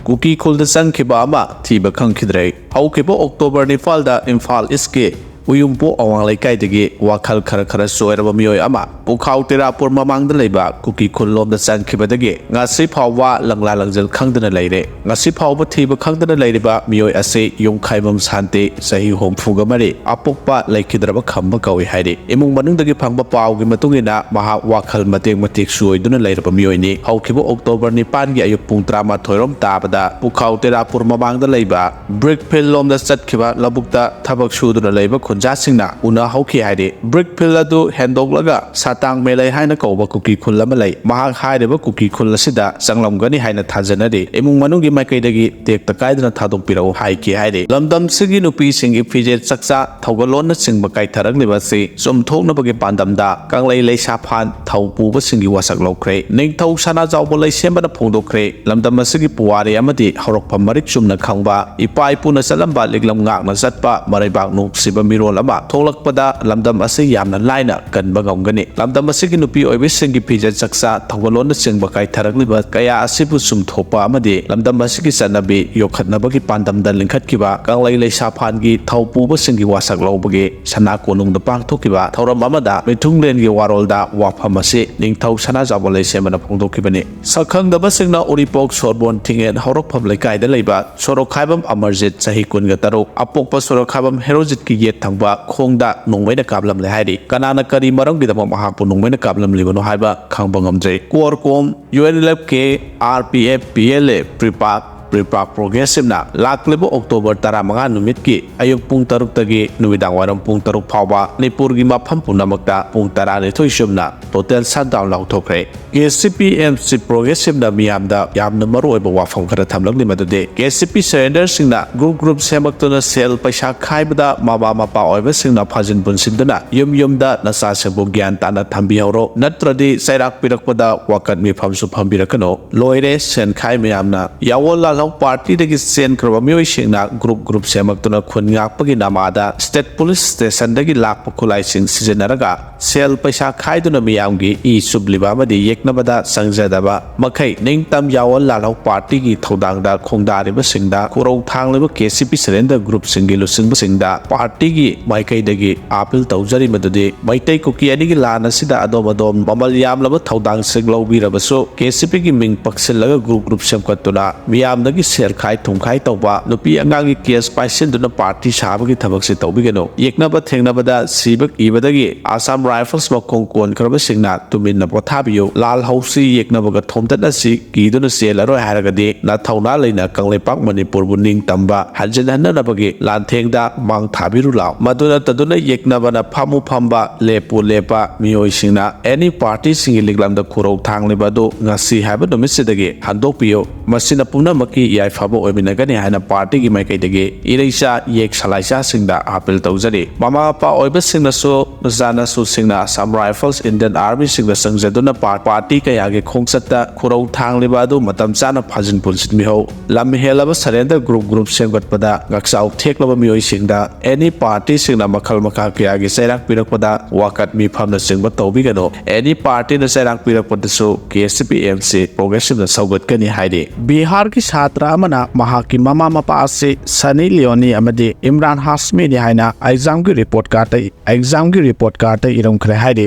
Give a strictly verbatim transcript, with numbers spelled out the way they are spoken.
ꯀꯨꯀꯤ ꯈꯨꯜꯗ ꯆꯪꯈꯤꯕ ꯑꯃ ꯊꯤꯕ ꯈꯪꯈꯤꯗ꯭ꯔꯦ꯫ ꯍꯧꯈꯤꯕ ꯑꯣꯛꯇꯣꯕꯔ ꯅꯤꯄꯥꯜꯗ ꯏꯝꯐꯥꯜ ꯏꯁꯀꯤ ꯎꯌꯨꯝꯄꯣꯛ ꯑꯋꯥꯡ ꯂꯩꯀꯥꯏꯗꯒꯤ ꯋꯥꯈꯜ ꯈꯔ ꯈꯔ ꯆꯣꯏꯔꯕ ꯃꯤꯑꯣꯏ ꯑꯃ ꯄꯨꯈꯥꯎ ꯇꯦꯔꯥꯄꯨꯔ ꯃꯃꯥꯡꯗ ꯂꯩꯕ ꯀꯨꯀꯤ ꯈꯨꯜ ꯂꯣꯝꯗ ꯆꯪꯈꯤꯕꯗꯒꯤ ꯉꯁꯤ ꯐꯥꯎꯕ ꯂꯪꯂꯥ ꯂꯪꯖꯜ ꯈꯪꯗꯅ ꯂꯩꯔꯦ꯫ ꯉꯁꯤ ꯐꯥꯎꯕ ꯊꯤꯕ ꯈꯪꯗꯅ ꯂꯩꯔꯤꯕ ꯃꯤꯑꯣꯏ ꯑꯁꯤ ꯌꯨꯝꯈꯥꯏꯕꯝ ꯁꯥꯟꯇꯤ, ꯆꯍꯤ ꯍꯨꯝꯐꯨꯒ ꯃꯔꯤ, ꯑꯄꯣꯛꯄ ꯂꯩꯈꯤꯗ꯭ꯔꯕ ꯈꯝꯕ ꯀꯧꯏ ꯍꯥꯏꯔꯤ꯫ ꯏꯃꯨꯡ ꯃꯅꯨꯡꯗꯒꯤ ꯐꯪꯕ ꯄꯥꯎꯒꯤ ꯃꯇꯨꯡ ꯏꯟꯅ ꯃꯍꯥꯛ ꯋꯥꯈꯜ ꯃꯇꯦꯛ ꯃꯇꯦꯛ ꯆꯣꯏꯗꯨꯅ ꯂꯩꯔꯕ ꯃꯤꯑꯣꯏꯅꯤ꯫ ꯍꯧꯈꯤꯕ ꯑꯣꯛꯇꯣꯕꯔ ꯅꯤꯄꯥꯟꯒꯤ ꯑꯌꯨꯛ ꯄꯨꯡ ꯇꯔꯥꯃꯥꯊꯣꯏꯔꯣꯝ ꯇꯥꯕꯗ ꯄꯨꯈꯥꯎ ꯇꯦꯔꯥꯄꯨꯔ ꯃꯃꯥꯡꯗ ꯂꯩꯕ ꯕ꯭ꯔꯤꯛ ꯐꯤꯜ ꯂꯣꯝꯗ ꯆꯠꯈꯤꯕ ꯂꯧꯕꯨꯛꯇ ꯊꯕꯛ ꯁꯨꯗꯨꯅ ꯂꯩꯕ ꯈꯨꯟꯖꯥꯁꯤꯡꯅ ꯎꯅꯍꯧꯈꯤ ꯍꯥꯏꯔꯤ꯫ ꯕ꯭ꯔꯤꯛ ꯐꯤꯜ ꯑꯗꯨ ꯍꯦꯟꯗꯣꯛꯂꯒ ꯁꯥꯇꯥꯡ ꯃꯦꯂꯩ ꯍꯥꯏꯅ ꯀꯧꯕ ꯀꯨꯀꯤ ꯈꯨꯜ ꯑꯃ ꯂꯩ꯫ ꯃꯍꯥꯛ ꯍꯥꯏꯔꯤꯕ ꯀꯨꯀꯤ ꯈꯨꯜ ꯑꯁꯤꯗ ꯆꯪꯂꯝꯒꯅꯤ ꯍꯥꯏꯅ ꯊꯥꯖꯅꯔꯤ꯫ ꯏꯃꯨꯡ ꯃꯅꯨꯡꯒꯤ ꯃꯥꯏꯀꯩꯗꯒꯤ ꯇꯦꯛꯇ ꯀꯥꯏꯗꯅ ꯊꯥꯗꯣꯛꯄꯤꯔꯛꯎ ꯍꯥꯏꯈꯤ ꯍꯥꯏꯔꯤ꯫ ꯂꯝꯗꯝꯁꯤꯒꯤ ꯅꯨꯄꯤꯁꯤꯡꯒꯤ ꯐꯤꯖꯦꯠ ꯆꯥꯛꯆꯥ ꯊꯧꯒꯜꯂꯣꯟꯅꯆꯤꯡꯕ ꯀꯥꯏꯊꯔꯛꯂꯤꯕ ꯑꯁꯤ ꯆꯨꯝꯊꯣꯛꯅꯕꯒꯤ ꯄꯥꯟꯗꯝꯗ ꯀꯪꯂꯩ ꯂꯩꯁꯥꯐꯥꯟ ꯊꯧ ꯄꯨꯕꯁꯤꯡꯒꯤ ꯋꯥꯁꯛ ꯂꯧꯈ꯭ꯔꯦ꯫ ꯅꯤꯡꯊꯧ ꯁꯅꯥꯖꯥꯎꯕ ꯂꯩꯁꯦꯝꯕꯅ ꯐꯣꯡꯗꯣꯛꯈ꯭ꯔꯦ꯫ ꯂꯝꯗꯝ ꯑꯁꯤꯒꯤ ꯄꯨꯋꯥꯔꯤ ꯑꯃꯗꯤ ꯍꯧꯔꯛꯐꯝ ꯃꯔꯤꯛ ꯆꯨꯝꯅ ꯈꯪꯕ, ꯏꯄꯥ ꯏꯄꯨꯅ ꯆꯠꯂꯝꯕ ꯂꯤꯛꯂꯝ ꯉꯥꯛꯅ ꯆꯠꯄ ꯃꯔꯩꯕꯥꯛ ꯅꯨꯡꯁꯤꯕ ꯃꯤꯔꯣꯜ ꯑꯃ ꯊꯣꯛꯂꯛꯄꯗ ꯂꯝꯗꯝ ꯑꯁꯤ ꯌꯥꯝꯅ ꯂꯥꯏꯅ ꯀꯟꯕ ꯉꯝꯒꯅꯤ꯫ ꯂꯝꯗꯝ ꯑꯁꯤꯒꯤ ꯅꯨꯄꯤ ꯑꯣꯏꯕꯤꯁꯤꯡꯒꯤ ꯐꯤꯖꯦꯠ ꯆꯥꯛꯆꯥ ꯊꯧꯒꯜꯂꯣꯟꯅꯆꯤꯡꯕ ꯀꯥꯏꯊꯔꯛꯂꯤꯕ ꯀꯌꯥ ꯑꯁꯤꯕꯨ ꯆꯨꯝꯊꯣꯛꯄ ꯑꯃꯗꯤ ꯂꯝꯗꯝ ꯑꯁꯤꯒꯤ ꯆꯠꯅꯕꯤ ꯌꯣꯛꯈꯠꯅꯕꯒꯤ ꯄꯥꯟꯗꯝꯗ ꯂꯤꯡꯈꯠꯈꯤꯕ ꯀꯪꯂꯩ ꯂꯩꯁꯥꯐꯥꯟꯒꯤ ꯊꯧ ꯄꯨꯕꯁꯤꯡꯒꯤ ꯋꯥꯁꯛ ꯂꯧꯕꯒꯤ ꯁꯅꯥ ꯀꯣꯅꯨꯡꯗ ꯄꯥꯡꯊꯣꯛꯈꯤꯕ ꯊꯧꯔꯝ ꯑꯃꯗ ꯃꯤꯊꯨꯡꯂꯦꯟꯒꯤ ꯋꯥꯔꯣꯜꯗ ꯋꯥꯐꯝ ꯑꯁꯤ ꯅꯤꯡꯊꯧ ꯁꯅꯥꯖꯥꯎꯕ ꯂꯩꯁꯦꯝꯕꯅ ꯐꯣꯡꯗꯣꯛꯈꯤꯕꯅꯤ꯫ ꯁꯛꯈꯪꯗꯕꯁꯤꯡꯅ ꯎꯔꯤꯄꯣꯛ ꯁꯣꯔꯕꯣꯟ ꯊꯤꯡꯉꯦꯟ ꯍꯧꯔꯛꯐꯝ ꯂꯩꯀꯥꯏꯗ ꯂꯩꯕ ꯁꯣꯔꯣꯛꯈꯥꯏꯕꯝ ꯑꯃꯔꯖꯤꯠ, ꯆꯍꯤ ꯀꯨꯟꯒ ꯇꯔꯨꯛ, ꯑꯄꯣꯛꯄ ꯁꯣꯔꯣꯛꯈꯥꯏꯕꯝ ꯍꯦꯔꯣꯖꯤꯠꯀꯤ ꯌꯦꯠ ꯊꯪꯕ ꯈꯣꯡꯗ ꯅꯣꯡꯃꯩꯅ ꯀꯥꯞꯂꯝꯂꯦ ꯍꯥꯏꯔꯤ꯫ ꯀꯅꯥꯅ ꯀꯔꯤ ꯃꯔꯝꯒꯤꯗꯃꯛ ꯃꯍꯥꯛꯄꯨ ꯅꯣꯡꯃꯩꯅ ꯀꯥꯞꯂꯝꯂꯤꯕꯅꯣ ꯍꯥꯏꯕ ꯈꯪꯕ ꯉꯝꯗ꯭ꯔꯤ꯫ CorCom, U N L F K, R P F, P L A, PREPAK, PREPAK ꯄ꯭ꯔꯣꯒ꯭ꯔꯦꯁꯤꯞꯅ ꯂꯥꯛꯂꯤꯕ ꯑꯣꯛꯇꯣꯕꯔ ꯇꯔꯥꯃꯉꯥ ꯅꯨꯃꯤꯠꯀꯤ ꯑꯌꯨꯛ ꯄꯨꯡ ꯇꯔꯨꯛꯇꯒꯤ ꯅꯨꯃꯤꯗꯥꯡ ꯋꯥꯏꯔꯝ ꯄꯨꯡ ꯇꯔꯨꯛ ꯐꯥꯎꯕ ꯃꯅꯤꯄꯨꯔꯒꯤ ꯃꯐꯝ ꯄꯨꯝꯅꯃꯛꯇ ꯄꯨꯡ ꯇꯔꯥꯅꯤꯊꯣꯏ ꯆꯨꯞꯅ total shutdown ꯂꯥꯎꯊꯣꯛꯈ꯭ꯔꯦ꯫ K C P M C ꯄ꯭ꯔꯣꯒ꯭ꯔꯦꯁꯤꯞꯅ ꯃꯤꯌꯥꯝꯗ ꯌꯥꯝꯅ ꯃꯔꯨꯑꯣꯏꯕ ꯋꯥꯐꯝ ꯈꯔ ꯊꯝꯂꯛꯂꯤ, ꯃꯗꯨꯗꯤ ꯀꯦ ꯁꯤ ꯄꯤ ꯁꯔꯦꯟꯗꯔꯁꯤꯡꯅ ꯒ꯭ꯔꯨꯞ ꯒ꯭ꯔꯨꯞ ꯁꯦꯝꯃꯛꯇꯨꯅ ꯁꯦꯜ ꯄꯩꯁꯥ ꯈꯥꯏꯕꯗ ꯃꯃꯥ ꯃꯄꯥ ꯑꯣꯏꯕꯁꯤꯡꯅ ꯐꯥꯖꯤꯟ ꯄꯨꯟꯁꯤꯟꯗꯨꯅ ꯌꯨꯝ ꯌꯨꯝꯗ ꯅꯆꯥꯁꯤꯡꯕꯨ ꯒ꯭ꯌꯥꯟ ꯇꯥꯅ ꯊꯝꯕꯤꯍꯧꯔꯣ, ꯅꯠꯇ꯭ꯔꯗꯤ ꯆꯩꯔꯥꯛ ꯄꯤꯔꯛꯄꯗ ꯋꯥꯀꯠ ꯃꯤꯐꯝꯁꯨ ꯐꯝꯕꯤꯔꯛꯀꯅꯨ꯫ ꯂꯣꯏꯔꯦ ꯁꯦꯟꯈꯥꯏ ꯃꯌꯥꯝꯅ꯫ ꯌꯥꯋꯣꯜ ꯂꯥꯜ ꯂꯥꯜꯍꯧ ꯄꯥꯔꯇꯤꯗꯒꯤ ꯆꯦꯟꯈ꯭ꯔꯕ ꯃꯤꯑꯣꯏꯁꯤꯡꯅ ꯒ꯭ꯔꯨꯞ ꯒ꯭ꯔꯨꯞ ꯁꯦꯝꯃꯛꯇꯨꯅ ꯈꯨꯟ ꯉꯥꯛꯄꯒꯤ ꯅꯃꯥꯗ ꯁ꯭ꯇꯦꯠ ꯄꯨꯂꯤꯁ ꯁ꯭ꯇꯦꯁꯟꯗꯒꯤ ꯂꯥꯛꯄ ꯈꯨꯠꯂꯥꯏꯁꯤꯡ ꯁꯤꯖꯤꯟꯅꯔꯒ ꯁꯦꯜ ꯄꯩꯁꯥ ꯈꯥꯏꯗꯨꯅ ꯃꯤꯌꯥꯝꯒꯤ ꯏ ꯁꯨꯞꯂꯤꯕ ꯑꯃꯗꯤ ꯌꯦꯛꯅꯕꯗ ꯆꯪꯖꯗꯕ ꯃꯈꯩ ꯅꯤꯡꯇꯝ ꯌꯥꯑꯣꯟ ꯂꯥꯜꯍꯧ ꯄꯥꯔꯇꯤꯒꯤ ꯊꯧꯗꯥꯡꯗ ꯈꯣꯡꯗꯥꯔꯤꯕꯁꯤꯡꯗ ꯈꯨꯔꯧ ꯊꯥꯡꯂꯤꯕ ꯀꯦ ꯁꯤ ꯄꯤ ꯁꯔꯦꯟꯗ꯭ꯔ ꯒ꯭ꯔꯨꯞꯁꯤꯡꯒꯤ ꯂꯨꯆꯤꯡꯕꯁꯤꯡꯗ ꯄꯥꯔꯇꯤꯒꯤ ꯃꯥꯏꯀꯩꯗꯒꯤ ꯑꯥꯄꯤꯜ ꯇꯧꯖꯔꯤ ꯃꯗꯨꯗꯤ ꯃꯩꯇꯩ ꯀꯨꯀꯤ ꯑꯅꯤꯒꯤ ꯂꯥꯟ ꯑꯁꯤꯗ ꯑꯗꯣꯝ ꯑꯗꯣꯝ ꯃꯃꯜ ꯌꯥꯝꯂꯕ ꯊꯧꯗꯥꯡꯁꯤꯡ ꯂꯧꯕꯤꯔꯕꯁꯨ ꯀꯦ ꯁꯤ ꯄꯤꯒꯤ ꯃꯤꯡ ꯄꯛꯁꯤꯜꯂꯒ ꯒ꯭ꯔꯨꯞ ꯒ꯭ꯔꯨꯞ ꯁꯦꯝꯒꯠꯇꯨꯅ ꯃꯤꯌꯥꯝꯗꯒꯤ ꯁꯦꯜ ꯈꯥꯏ ꯊꯨꯝ ꯈꯥꯏ ꯇꯧꯕ, ꯅꯨꯄꯤ ꯑꯉꯥꯡꯒꯤ ꯀꯦꯁ ꯄꯥꯏꯁꯤꯟꯗꯨꯅ ꯄꯥꯔꯇꯤ ꯁꯥꯕꯒꯤ ꯊꯕꯛꯁꯤ ꯇꯧꯕꯤꯒꯅꯨ꯫ ꯌꯦꯛꯅꯕ ꯊꯦꯡꯅꯕꯗ ꯁꯤꯕ ꯀꯤꯕꯗꯒꯤ ꯑꯁꯥꯝ ꯔꯥꯏꯐꯜꯁ ꯃꯈꯣꯡ ꯀꯣꯟꯈ꯭ꯔꯕꯁꯤꯡꯅ ꯇꯨꯃꯤꯟꯅ ꯄꯣꯊꯥꯕꯤꯌꯨ꯫ ꯂꯥꯜꯍꯧꯁꯤ ꯌꯦꯛꯅꯕꯒ ꯊꯣꯝꯗꯠꯅꯁꯤ꯫ ꯀꯤꯗꯨꯅ ꯆꯦꯜꯂꯔꯣꯏ ꯍꯥꯏꯔꯒꯗꯤ ꯅꯊꯧꯅꯥ ꯂꯩꯅ ꯀꯪꯂꯩꯄꯥꯛ ꯃꯅꯤꯄꯨꯔꯕꯨ ꯅꯤꯡꯇꯝꯕ ꯍꯟꯖꯤꯟ ꯍꯟꯅꯅꯕꯒꯤ ꯂꯥꯟꯊꯦꯡꯗ ꯃꯥꯡ ꯊꯥꯕꯤꯔꯨ ꯂꯥꯎ꯫ ꯃꯗꯨ ꯅꯠꯇꯗꯨꯅ ꯌꯦꯛꯅꯕꯅ ꯐꯝꯃꯨ ꯐꯝꯕ, ꯂꯦꯞꯄꯨ ꯂꯦꯞꯄ ꯃꯤꯑꯣꯏꯁꯤꯡꯅ ꯑꯦꯅꯤ ꯄꯥꯔꯇꯤꯁꯤꯡꯒꯤ ꯂꯤꯛꯂꯝꯗ ꯈꯨꯔꯧ ꯊꯥꯡꯂꯤꯕ ꯑꯗꯨ ꯉꯁꯤ ꯍꯥꯏꯕ ꯅꯨꯃꯤꯠꯁꯤꯗꯒꯤ ꯍꯟꯗꯣꯛꯄꯤꯌꯨ꯫ ꯃꯁꯤꯅ ꯄꯨꯝꯅꯃꯛꯀꯤ ꯌꯥꯏꯐꯕ ꯑꯣꯏꯃꯤꯟꯅꯒꯅꯤ ꯍꯥꯏꯅ ꯄꯥꯔꯇꯤꯒꯤ ꯃꯥꯏꯀꯩꯗꯒꯤ ꯏꯔꯩꯆꯥ ꯌꯦꯛ ꯁꯂꯥꯏꯆꯥꯁꯤꯡꯗ ꯑꯄꯤꯜ ꯇꯧꯖꯔꯤ꯫ ꯃꯃꯥ ꯃꯄꯥ ꯑꯣꯏꯕꯁꯤꯡꯅꯁꯨ ꯃꯆꯥꯅꯁꯨꯁꯤꯡꯅ ꯑꯁꯥꯝ ꯔꯥꯏꯐꯜꯁ, ꯏꯟꯗꯤꯌꯟ ꯑꯥꯔꯃꯤꯁꯤꯡꯗ ꯆꯪꯖꯗꯨꯅ ꯄꯥꯔ-, ꯄꯥꯔꯇꯤ ꯀꯌꯥꯒꯤ ꯈꯣꯡꯆꯠꯇ ꯈꯨꯔꯧ ꯊꯥꯡꯂꯤꯕ ꯑꯗꯨ ꯃꯇꯝ ꯆꯥꯅ ꯐꯥꯖꯤꯟ ꯄꯨꯟꯁꯤꯟꯕꯤꯍꯧ꯫ ꯂꯝ ꯍꯦꯜꯂꯕ ꯁꯔꯦꯟꯗꯔ ꯒ꯭ꯔꯨꯞ ꯒ꯭ꯔꯨꯞ ꯁꯦꯝꯒꯠꯄꯗ ꯉꯛꯆꯥꯎ ꯊꯦꯛꯂꯕ ꯃꯤꯑꯣꯏꯁꯤꯡꯗ ꯑꯦꯅꯤ ꯄꯥꯔꯇꯤꯁꯤꯡꯅ ꯃꯈꯜ ꯃꯈꯥ ꯀꯌꯥꯒꯤ ꯆꯩꯔꯥꯛ ꯄꯤꯔꯛꯄꯗ ꯋꯥꯀꯠ ꯃꯤꯐꯝꯅꯆꯤꯡꯕ ꯇꯧꯕꯤꯒꯅꯨ꯫ ꯑꯦꯅꯤ ꯄꯥꯔꯇꯤꯅ ꯆꯩꯔꯥꯛ ꯄꯤꯔꯛꯄꯗꯁꯨ ꯀꯦ ꯑꯦꯁ ꯄꯤ ꯑꯦꯝ ꯁꯤ ꯄ꯭ꯔꯣꯒ꯭ꯔꯦꯁꯤꯞꯅ ꯁꯧꯒꯠꯀꯅꯤ ꯍꯥꯏꯔꯤ꯫ ꯕꯤꯍꯥꯔꯒꯤ ꯁꯥꯇ꯭ꯔ ꯑꯃꯅ ꯃꯍꯥꯛꯀꯤ ꯃꯃꯥ ꯃꯄꯥ ꯑꯁꯤ ꯁꯅꯤ ꯂꯤꯌꯣꯅꯤ ꯑꯃꯗꯤ ꯏꯝꯔꯥꯟ ꯍꯥꯁꯃꯤꯅꯤ ꯍꯥꯏꯅ ꯑꯦꯛꯖꯥꯝꯒꯤ ꯔꯤꯄꯣꯔꯠ ꯀꯥꯔꯗꯇ, ꯑꯦꯛꯖꯥꯝꯒꯤ ꯔꯤꯄꯣꯔꯠ ꯀꯥꯔꯗꯇ ꯏꯔꯝꯈ꯭ꯔꯦ ꯍꯥꯏꯔꯤ꯫